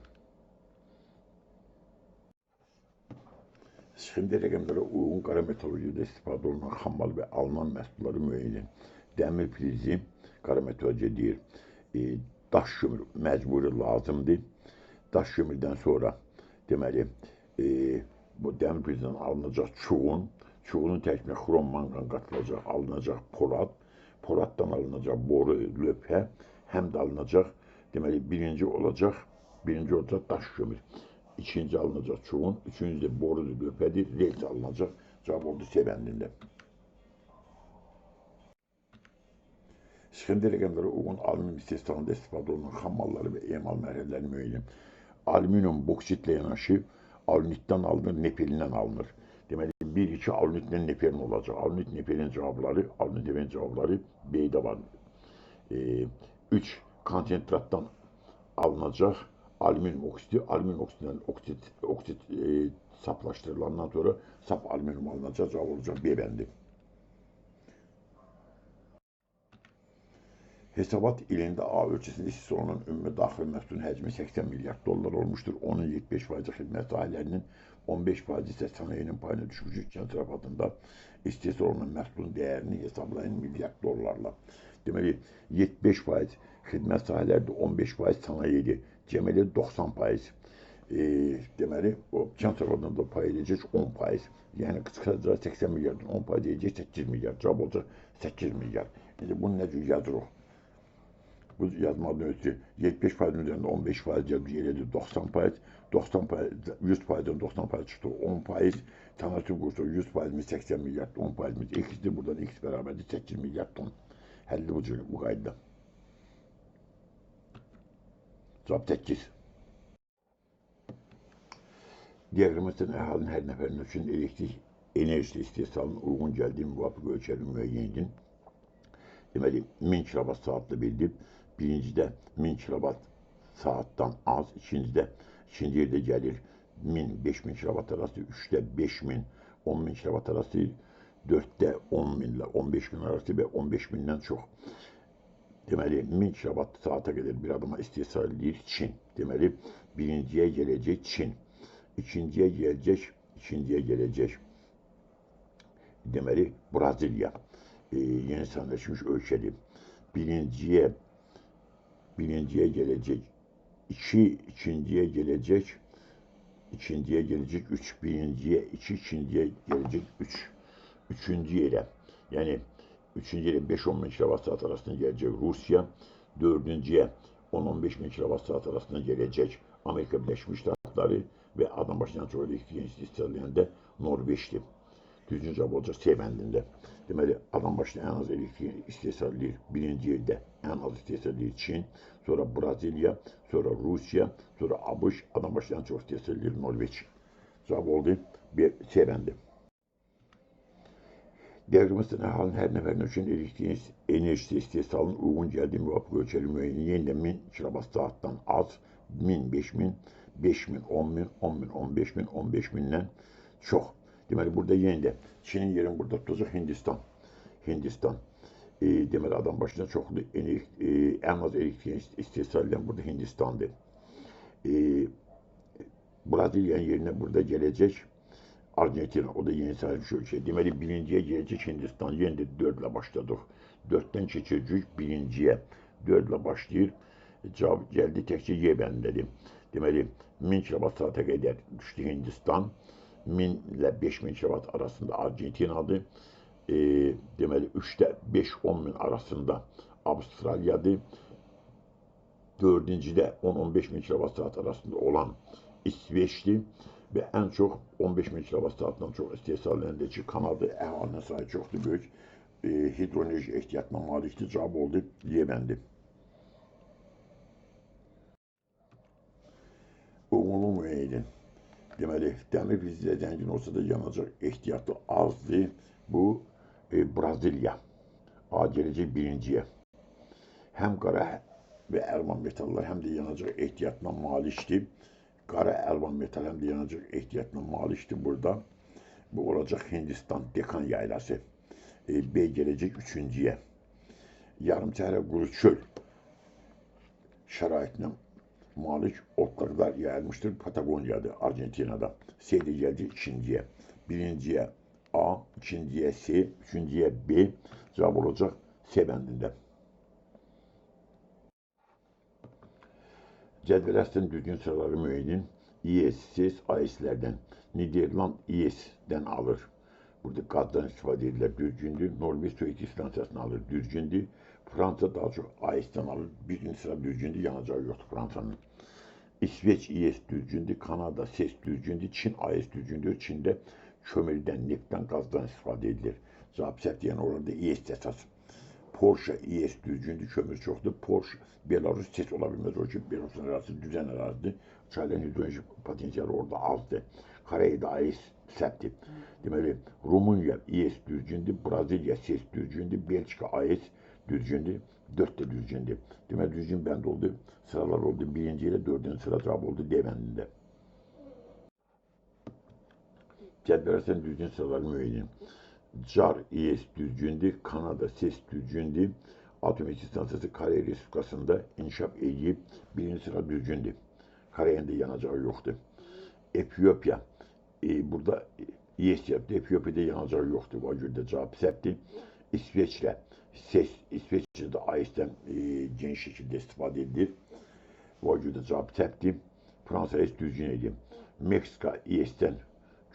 Sxemdə rəqəmlərə uyğun qara metallurgiyada istifadə olunan xammal və alınan məhsulları müəyyən edin. Dəmir prizi qara metallurgiya deyir, daş kömür məcburi lazımdır. Daş kömürdən sonra deməli, bu dəmir prizindən alınacaq çuğun, çuğunun tərkibinə xrom manqan qatılacaq, alınacaq polad, poladdan alınacaq boru, lövhə, həm də alınacaq, deməli, birinci olacaq daş kömür, ikinci alınacaq çuğun, üçüncü də borudur, lövhədir, rels alınacaq. Cavab oldu C bəndində. Sxemdə rəqəmlərə uyğun alüminium istehsalında istifadə olunan xam malları və emal mərhələlərini müəyyən edin. Alüminium boksitlə yanaşı alünitdən alınır, nepelindən alınır. Deməli, 1-2 alünitlə nepelin olacaq. Alünit nepelin cavabları, B-də var. 3 konsentratdan alınacaq alüminium oksidi, alüminium oksidindən oksid saplaşdırılandan sonra sap alüminium alınacaq, cavab olacaq B bəndi. Hesabat ilində A ölkəsində istehsal olunan ümumi daxili məhsulun həcmi 80 milyard dollar olmuşdur. Onun 75% xidmət sahələrinin, 15% isə sənayinin payına düşmüşdür. Kənd təsərrüfatında istehsal olunan məhsulun dəyərini hesablayın milyard dollarla. Deməli, 75% xidmət sahələrində, 15% sənayedir. Cəmilə 90%. Deməli, o kənd təsərrüfatında da pay edəcək 10%. Yəni, qısaca 80 milyarddan 10% edəcək 8 milyard. Cavab olacaq 8 milyard. İndi bunu nə cür yazırıq? Bu yazmadan ötürü 75%-in üzərində 15% elədir 90%, 90%, 100%-dən 90% çıxdı 10%, tənasüb qursa 100%-imiz 80 milyard, 10%-imiz x-dir, buradan x bərabərdir 8 milyard ton. Həlli bu cür, bu qayda. Cavab 8. Diaqramdan əhalinin hər nəfərinin üçün elektrik enerjisi istehsalının uyğun gəldiyi müvafiq ölçələri müəyyən edin. Deməli, 1000 kilovat saatlı bildim. Birincidə 1000 kilovat saatdan az, ikincidə, ikinci yerdə gəlir 1000, 5000 kilovat arası, 3-də 5000, 10000 kilovat arası, 4-də 10.000 ilə 15.000 arası və 15.000-dən çox. Deməli, 1000 kilovat saata qədər bir adama istehsal edir Çin. Deməli, birinciyə gələcək Çin, ikinciyə gələcək, ikinciyə gələcək. Deməli, Braziliya, yeni sənədləşmiş ölkədir. Birinciyə gələcək 2, ikinciyə gələcək, ikinciyə gələcək 3, birinciyə 2, ikinciyə gələcək 3. Üçüncü yerə, yəni üçüncü yerə 5-10 min kilovat saat arasında gələcək Rusiya, dördüncüyə 10-15 min kilovat saat arasında gələcək Amerika Birləşmiş Ştatları və adam başına çox elektrik istehsal edəndə Norveçdir. Düzgün cavab olacaq C bəndində. Deməli, adam başına ən az elektrik istehsal edir. Birinci yerdə ən az istehsal edir Çin, sonra Braziliya, sonra Rusiya, sonra ABŞ, adam başına ən çox istehsal edir Norveç. Cavab oldu C bəndi. Diaqramdan əhalinin hər nəfərinin üçün elektrik enerjisi istehsalının uyğun gəldiyi müvafiq ölçələri müəyyən yenə də 1000 kilovat saatdan az, 1000, 5000, 5000, 10000, 10000, 15000, 15000-dən çox. Deməli, burada yenə də Çinin yerini burada tutacaq Hindistan. Hindistan. Deməli, adam başına çoxlu ən az elektrik istehsal edən burada Hindistandır. Braziliyanın yerinə burada gələcək Argentina, o da yeni sayılmış ölkə. Deməli, birinciyə gələcək Hindistan. Yenə də 4 ilə başladıq. 4-dən keçəcək birinciyə. 4 ilə başlayır. Cavab gəldi təkcə Y bəndindədir. Deməli, 1000 kilovat saata qədər düşdü Hindistan. 1000 ilə 5000 kilovat arasında Argentinadır. Deməli, 3-də 5-10 min arasında Avstraliyadır. Dördüncüdə 10-15 min kilovat saat arasında olan İsveçdir. Və ən çox 15 min kilovat saatdan çox istehsal edəndə ki, Kanada əhalinin sayı çoxdur, böyük hidroenerji ehtiyatına malikdir. Cavab oldu Y bəndi. Uyğunluğu müəyyən edin. Deməli, dəmir fizikdə zəngin olsa da yanacaq ehtiyatı azdır. Bu, Braziliya. A gələcək birinciyə. Həm qara və əlvan metallar, həm də yanacaq ehtiyatına malikdir. Qara əlvan metal həm də yanacaq ehtiyatına malikdir burada. Bu olacaq Hindistan Dekan yaylası. B gələcək üçüncüyə. Yarım çəhərə quru çöl şəraitinə malik otlaqlar yayılmışdır Patagoniyadır, Argentinada. C də gələcək ikinciyə. Birinciyə A, ikinciyə C, üçüncüyə B. Cavab olacaq C bəndində. Cədvəl əslən düzgün sıraları müəyyən edin. İES, SES, AES-lərdən. Niderland İES-dən alır. Burada qazdan istifadə edirlər, düzgündür. Norveç su elektrik stansiyasını alır, düzgündür. Fransa daha çox AES-dən alır. Birinci sıra düzgündür, yanacağı yoxdur Fransanın. İsveç İES düzgündür, Kanada SES düzgündür, Çin AES düzgündür. Çində kömürdən, neftdən, qazdan istifadə edilir. Cavab səhv deyən orada İES əsas. Porsche İES düzgündür, kömür çoxdur. Porsche, Belarus SES ola bilməz. O ki, Belarusun ərazisi düzən ərazidir. Çayların hidroenerji potensialı orada azdır. Koredə AES səhvdir. Deməli, Rumıniya İES düzgündür, Braziliya SES düzgündür, Belçika AES düzgündür, 4 də düzgündür. Deməli, düzgün bənd oldu, sıralar oldu. Birinci ilə dördüncü sıra cavab oldu D bəndində. Cədvəl əsasən düzgün sıraları müəyyən edin. CAR İES düzgündür, Kanada SES düzgündür, Atom elektrik stansiyası Koreya Respublikasında inkişaf edib, birinci sıra düzgündür. Koreyanın da yanacağı yoxdur. Efiopiya, burada İES yaptı, Efiopiya yanacağı yoxdur. Bu görə də cavab səhvdir. İsveçrə, SES, İsveçrədə AES-dən geniş şəkildə istifadə edilir. Bu görə də cavab səhvdir. Fransa AES düzgün idi. Meksika İES-dən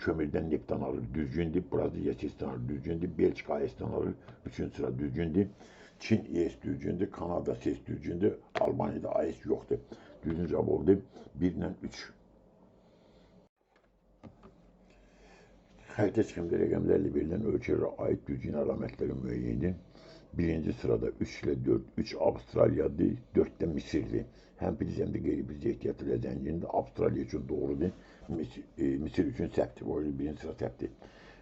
kömürdən, neftdən alır, düzgündür. Braziliya SES-dən alır, düzgündür. Belçika AES-dən alır, üçüncü sıra düzgündür. Çin İES düzgündür, Kanada SES düzgündür, Almaniyada AES yoxdur. Düzgün cavab oldu 1 ilə 3. Xəritə çıxımda rəqəmlərlə verilən ölkələrə aid düzgün əlamətləri müəyyən edin. Birinci sırada 3 ilə 4, 3 Avstraliyadır, 4 də Misirdir. Həm priz, həm də qeyri-priz ehtiyatı ilə zəngindir. Avstraliya üçün doğrudur, Misir üçün səhvdir. O birinci sıra səhvdir.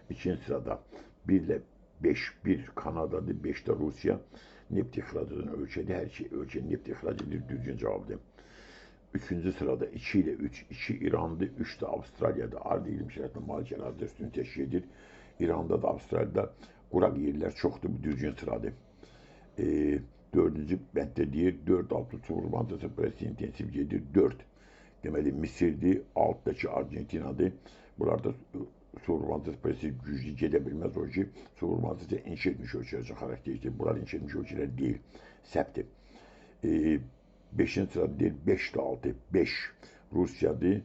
İkinci sırada 1 ilə 5, 1 Kanadadır, 5 də Rusiya. Neft ixrac edən ölkədir. Hər iki ölkə neft ixrac edir, düzgün cavabdır. Üçüncü sırada 2 ilə 3, 2 İrandır, 3 də Avstraliyadır. Ardı iqlim şəraitində malik ərazidə üstün təşkil edir. İranda da Avstraliyada quraq yerlər çoxdur, bu düzgün sıradır. Dördüncü bənddə deyir, 4-6 suburbanizasiya prosesi intensiv gedir, 4. Deməli, Misirdir, 6-dakı Argentinadır. Bunlarda suburbanizasiya prosesi güclü gedə bilməz o ki, suburbanizasiya inşa etmiş ölkələr üçün xarakterikdir. Bunlar inşa etmiş ölkələr deyil, səhvdir. 5-ci sırada deyir, 5-6, 5 Rusiyadır,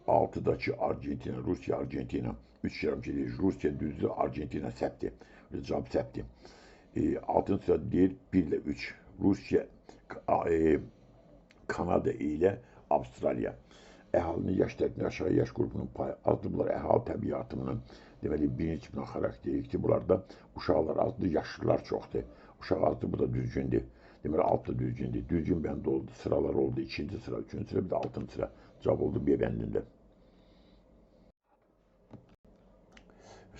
6-dakı Argentina, Rusiya, Argentina. 3 yarım gedir, Rusiya düzdür, Argentina səhvdir. Cavab səhvdir. 6-cı sırada deyir, 1 ilə 3, Rusiya, Kanada ilə Avstraliya. Əhalinin yaş tərkibində aşağı yaş qrupunun payı azdır. Bunlar əhali təbii artımının deməli, birinci tipinə xarakterikdir. Bunlarda uşaqlar azdır, yaşlılar çoxdur. Uşaq azdır, bu da düzgündür. Deməli, 6 düzgündür. Düzgün bəndi oldu, sıralar oldu. 2-ci sıra, 3-cü sıra, bir də 6-cı sıra. Cavab oldu B bəndində.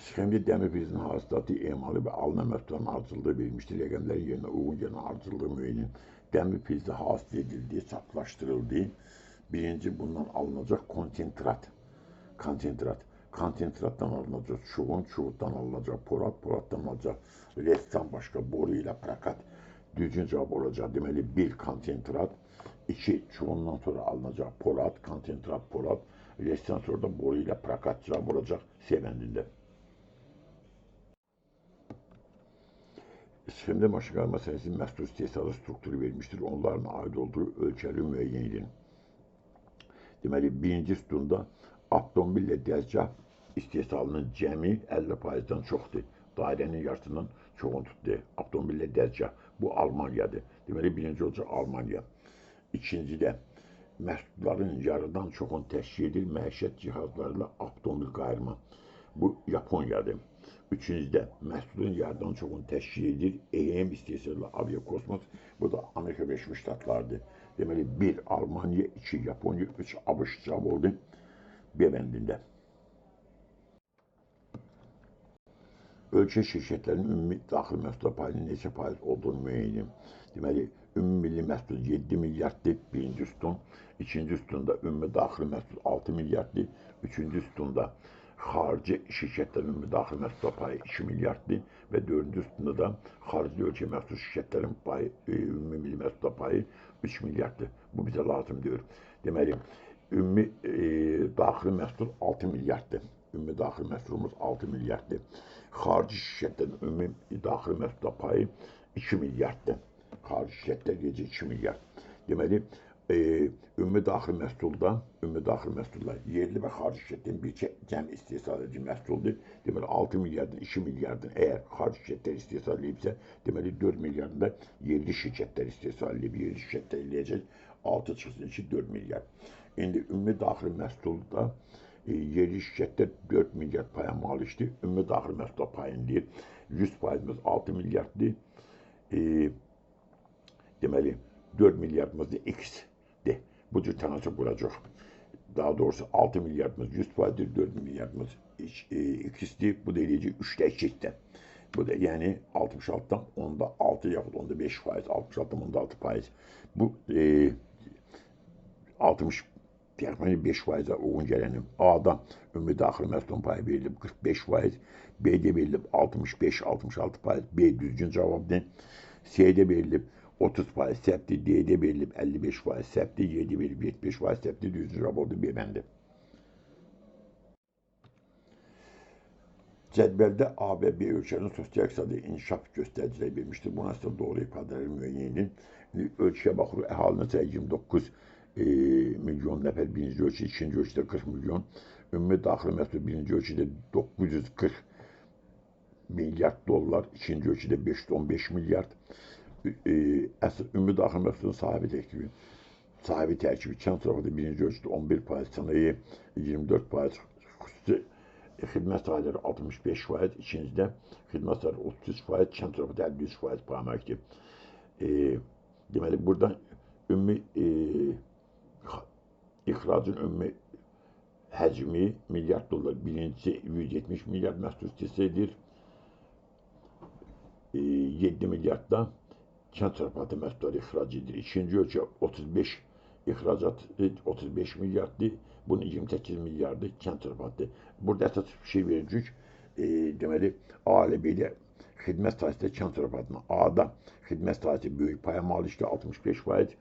Sxemdə dəmir prizinin hasilatı, emalı və alınan məhsulların ardıcıllığı verilmişdir. Rəqəmlərin yerinə uyğun gələn ardıcıllığı müəyyən. Dəmir prizi hasil edildi, saflaşdırıldı. Birinci bundan alınacaq konsentrat. Konsentrat. Konsentratdan alınacaq çuğun, çuğutdan alınacaq polad, poladdan alınacaq restan başqa boru ilə prokat. Düzgün cavab olacaq. Deməli, 1 konsentrat, 2 çuğundan sonra alınacaq polad, konsentrat polad, restan sonra da boru ilə prokat cavab olacaq C bəndində. Sxemdə maşınqayırma sənayesinin məhsul istehsalı strukturu verilmişdir. Onların aid olduğu ölkələri müəyyən edin. Deməli, birinci sütunda avtomobillə dəzgah istehsalının cəmi 50%-dən çoxdur. Dairənin yarısından çoxunu tutdu. Avtomobillə dəzgah. Bu Almaniyadır. Deməli, birinci olacaq Almaniya. İkincidə məhsulların yarıdan çoxunu təşkil edir məişət cihazları ilə avtomobil qayırma. Bu Yaponiyadır. Üçüncüdə məhsulun yarıdan çoxunu təşkil edir EM istehsalı aviakosmos. Bu da Amerika Birləşmiş Ştatlarıdır. Deməli, 1 Almaniya, 2 Yaponiya, 3 ABŞ cavab oldu B bəndində. Ölkə şirkətlərinin ümumi daxili məhsulat payının neçə faiz olduğunu müəyyən edin. Deməli, ümumi milli məhsul 7 milyarddır, birinci sütun. İkinci sütunda ümumi daxili məhsul 6 milyarddır. Üçüncü sütunda xarici şirkətlərin ümumi daxili məhsulat payı 2 milyarddır və dördüncü sütunda da xarici ölkə məxsus şirkətlərin payı, ümumi milli məhsulat payı 3 milyarddır. Bu bizə lazım deyil. Deməli, ümumi daxili məhsul 6 milyarddır. Ümumi daxili məhsulumuz 6 milyarddır. Xarici şirkətlərin ümumi daxili məhsulat payı 2 milyarddır. Xarici şirkətlər gecə 2 milyard. Deməli, ümumi daxili məhsulda yerli və xarici şirkətlərin bir cəm istehsal edici məhsuldur. Deməli, 6 milyardın, 2 milyardın əgər xarici şirkətlər istehsal edibsə, deməli 4 milyardın da yerli şirkətlər istehsal edib, yerli şirkətlər eləyəcək 6 çıxsın 2, 4 milyard. İndi ümumi daxili məhsulda yerli şirkətlər 4 milyard paya malikdir. Ümumi daxili məhsulat payını deyir. 100 faizimiz 6 milyarddır. Deməli, 4 milyardımız da X. Bu cür tənasüb quracaq. Daha doğrusu 6 milyardımız 100 faizdir, 4 milyardımız X-dir. Bu da eləyəcək 3-də 2-də. Bu da yəni 66-dan onda 6 yaxud onda 5 faiz, 66-dan onda 6 faiz. Bu 60 təxmini 5 faizə uyğun gələnin. A-da ümumi daxili məhsulun payı verilib 45 faiz, B-də verilib 65-66 faiz, B düzgün cavabdır. C-də verilib 30 faiz səhvdir, D-də verilib 55 faiz səhvdir, Y-də verilib 75 faiz səhvdir, düzgün cavab oldu B bəndi. Cədvəldə A və B ölkələrinin sosial-iqtisadi inkişaf göstəriciləri verilmişdir. Buna əsasən doğru ifadələri müəyyən edin. Ölkəyə baxırıq, əhalinin sayı 29 milyon nəfər birinci ölkə, ikinci ölkədə 40 milyon. Ümumi daxili məhsul birinci ölkədə 940 milyard dollar, ikinci ölkədə 515 milyard. Əsas ümumi daxili məhsulun sahibi tərkibi kənd təsərrüfatı birinci ölkədə 11%, sənaye 24%, xüsusi xidmət sahələri 65%, ikincidə xidmət sahələri 33%, kənd təsərrüfatı 53% paya malikdir. Deməli, buradan ümumi ixracın ümumi həcmi milyard dollar. Birincisi 170 milyard məhsul istehsal edir. 7 milyardda kənd təsərrüfatı məhsulları ixrac edir. İkinci ölkə 35 ixracat 35 milyarddır. Bunun 28 milyardı kənd təsərrüfatıdır. Burada əsas fikir verəcək. Deməli, A ilə B-də xidmət sahəsində kənd təsərrüfatının A-da xidmət sahəsi böyük paya malikdir, 65%.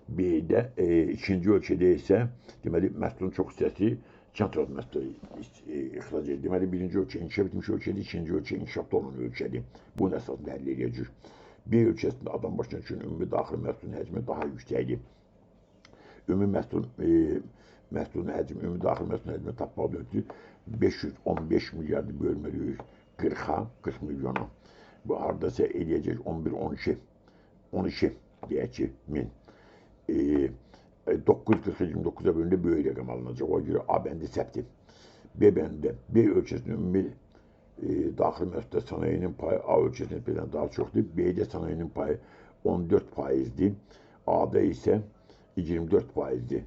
B-də ikinci ölkədə isə deməli, məhsulun çox hissəsi kənd təsərrüfatı məhsulları ixrac edir. Deməli, birinci ölkə inkişaf etmiş ölkədir, ikinci ölkə inkişafda olan ölkədir. Bunun əsasında həll edəcək. B ölkəsində adam başına üçün ümumi daxili məhsulun həcmi daha yüksəkdir. Ümumi məhsulun həcmi, ümumi daxili məhsulun həcmi tapmaq ötürü 515 milyardı bölməliyik 40-a, 40 milyona. Bu haradasa eləyəcək 11, 12, 12 deyək ki, min. 940-29-a bölündə böyük rəqəm alınacaq. Ona görə A bəndi səhvdir. B bəndində B ölkəsinin ümumi daxili məhsulda sənayinin payı A ölkəsinin nisbətən daha çoxdur. B-də sənayinin payı 14%-dir. A-da isə 24%-dir.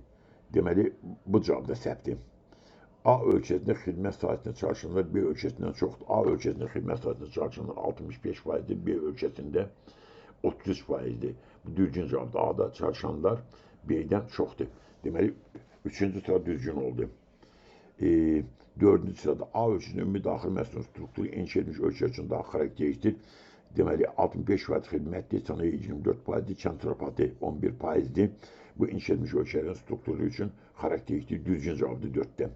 Deməli, bu cavab da səhvdir. A ölkəsində xidmət sahəsində çalışanlar B ölkəsindən çoxdur. A ölkəsində xidmət sahəsində çalışanlar 65%-dir. B ölkəsində 33%-dir. Bu düzgün cavabdır. A-da çalışanlar B-dən çoxdur. Deməli, üçüncü sıra düzgün oldu. Dördüncü sırada A ölkəsinin ümumi daxili məhsulun strukturu inkişaf etmiş ölkə üçün daha xarakterikdir. Deməli, 65% xidmətdir, sənaye 24%-dir, kənd təsərrüfatı 11%-dir. Bu inkişaf etmiş ölkələrin strukturu üçün xarakterikdir. Düzgün cavabdır 4-də.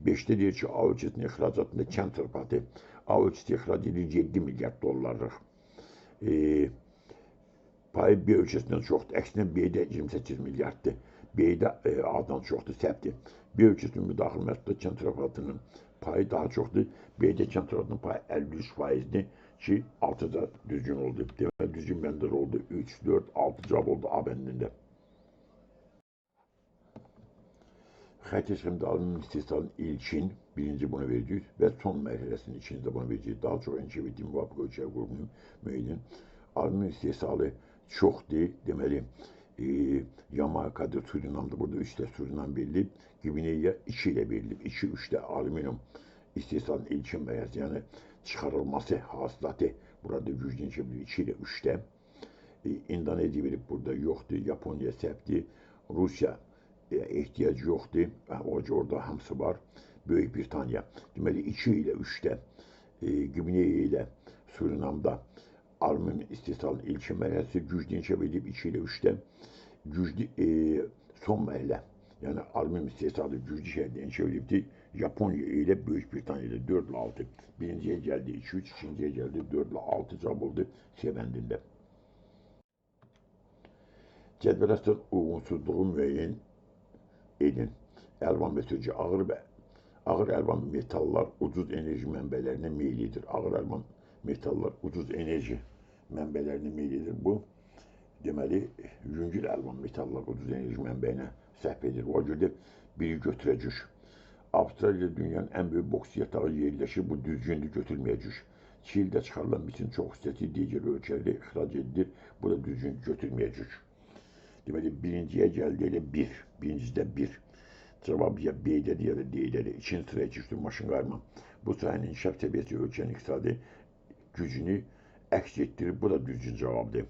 5-də deyir ki, A ölkəsinin ixracatında kənd təsərrüfatı. A ölkəsi ixrac edir 7 milyard dollarlıq. Payı B ölkəsindən çoxdur. Əksinə B-də 28 milyarddır. B-də A-dan çoxdur, səhvdir. B ölkəsinin ümumi daxili məhsulda kənd təsərrüfatının payı daha çoxdur. B-də kənd təsərrüfatının payı 53%-dir ki, 6 da düzgün oldu. Deməli, düzgün bəndlər oldu. 3, 4, 6 cavab oldu A bəndində. Xətti sxemdə alüminium istehsalının ilkin, birinci bunu vereceğiz və son mərhələsinin ikinci də bunu vereceğiz. Daha çox inkişaf etdiyi müvafiq ölkələr qrubunun müəyyən alüminium istehsalı çoxdur. Deməli, Yamayka'da, Surinam'da burada 3 də Surinam verilib, Gvineya 2 ilə verilib. 2-3 də alüminium istehsalının ilkin mərhələsi, yəni çıxarılması, hasilatı burada güclü inkişaf edib 2 ilə 3-də. İndoneziya verib burada yoxdur, Yaponiya səhvdir, Rusiya ehtiyac yoxdur, orada hamısı var. Böyük Britaniya. Deməli, 2 ilə 3-də Gvineya ilə Surinamda alüminium istehsalının ilkin mərhələsi güclü inkişaf edib 2 ilə 3-də. Güclü son mərhələ, yəni alüminium istehsalı güclü şəkildə inkişaf edibdir. Yaponiya ilə Böyük Britaniya ilə 4 ilə 6. Birinciyə gəldi 2-3, ikinciyə gəldi 4 ilə 6 cavab oldu C bəndində. Cədvələ əsasən uyğunsuzluğu müəyyən edin. Əlvan və sürücü ağır əlvan metallar ucuz enerji mənbələrinə meyillidir. Ağır əlvan metallar ucuz enerji mənbələrinə meyillidir. Bu, deməli, yüngül əlvan metallar ucuz enerji mənbəyinə səhv edir. O görə də biri götürəcək. Avstraliyada dünyanın ən böyük boks yatağı yerləşir. Bu düzgündür, götürməyəcək. Çildə çıxarılan misin çox hissəsi digər ölkələrə ixrac edilir. Bu da düzgün götürməyəcək. Deməli, birinciyə gəldi elə 1, birincidə 1. Cavab ya B-dədir ya da D-dədir. İkinci sıraya keçdi maşın qayırma. Bu sahənin inkişaf səviyyəsi ölkənin iqtisadi gücünü əks etdirir. Bu da düzgün cavabdır.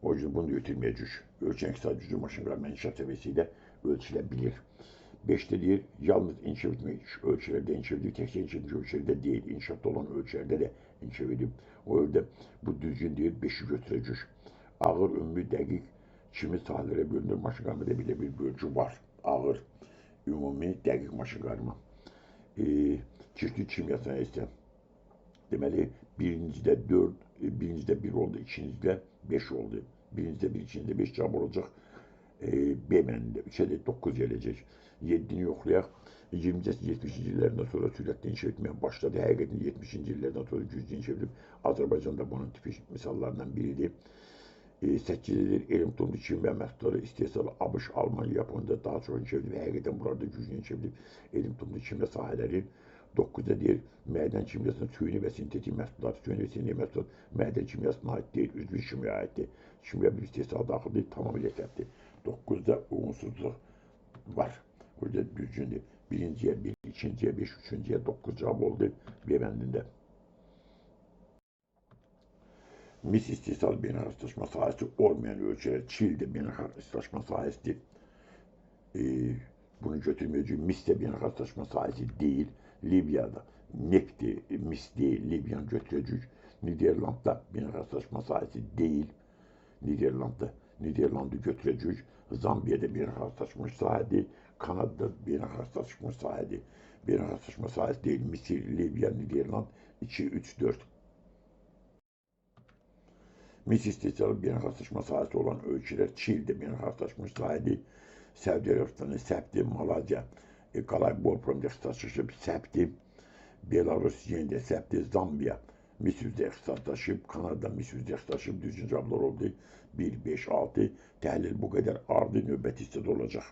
O yüzden bunu da götürməyəcək. Ölkənin iqtisadi gücü maşın qayırma inkişaf səviyyəsi ilə ölçülə bilir. 5-də deyir, yalnız inkişaf etmiş ölkələrdə inkişaf edib, təkcə inkişaf etmiş ölkələrdə deyil, inkişafda olan ölkələrdə də inkişaf edib. O yerdə bu düzgün deyir, 5-i götürəcək. Ağır, ümumi, dəqiq kimi sahələrə bölünür. Maşın qayırmada belə bir bölgü var. Ağır, ümumi, dəqiq maşın qayırma. Çeşitli kimya sənayesi. Deməli, birincidə 4, birincidə 1 oldu, ikincidə 5 oldu. Birincidə 1, ikincidə 5 cavab olacaq. B bəndində 3-ə də 9 gələcək. 7-ni yoxlayaq. 20-ci əsrin 70-ci illərindən sonra sürətli inkişaf etməyə başladı. Həqiqətən 70-ci illərdən sonra güclü inkişaf edib. Azərbaycan da bunun tipik misallarından biridir. 8-dir, elm tohumlu kimya məhsulları istehsalı ABŞ, Almanya, Yaponiyada daha çox inkişaf edib. Həqiqətən burada güclü inkişaf edib. Elm tohumlu kimya sahələri 9-da deyir, mədən kimyasının süni və sintetik məhsullar. Süni və sintetik məhsullar mədən kimyasına aid deyil, üzvü kimyaya aiddir. Kimya bir istehsal daxil deyil, tamamilə səhvdir. 9-da uyğunsuzluq var. Burada düzgündür. Birinciyə 1, ikinciyə 5, üçüncüyə 9 cavab oldu B bəndində. Mis istehsal beynəlxalq sahəsi olmayan ölkələr Çili də beynəlxalq istehsal sahəsidir. Bunu götürməyəcək. Mis də beynəlxalq sahəsi deyil. Libyada nefti, mis deyil, Libyanı götürəcək. Niderlandda beynəlxalq sahəsi deyil. Niderlandı götürəcək. Zambiyada beynəlxalq sahədir. Kanadada beynəlxalq sahədir. Beynəlxalq sahəsi deyil. Misir, Libya, Niderland 2, 3, 4. Mis istehsalı beynəlxalq sahəsi olan ölkələr Çili də beynəlxalq sahədir. Səudiyyə Ərəbistanı səhvdir, Malayziya Qalay bor problemdə ixtisaslaşıb səhvdir. Belarus yenə də səhvdir. Zambiya mis üzrə ixtisaslaşıb, Kanada mis üzrə ixtisaslaşıb. Düzgün cavablar oldu. 1, 5, 6. Təhlil bu qədər. Ardı növbəti hissədə olacaq.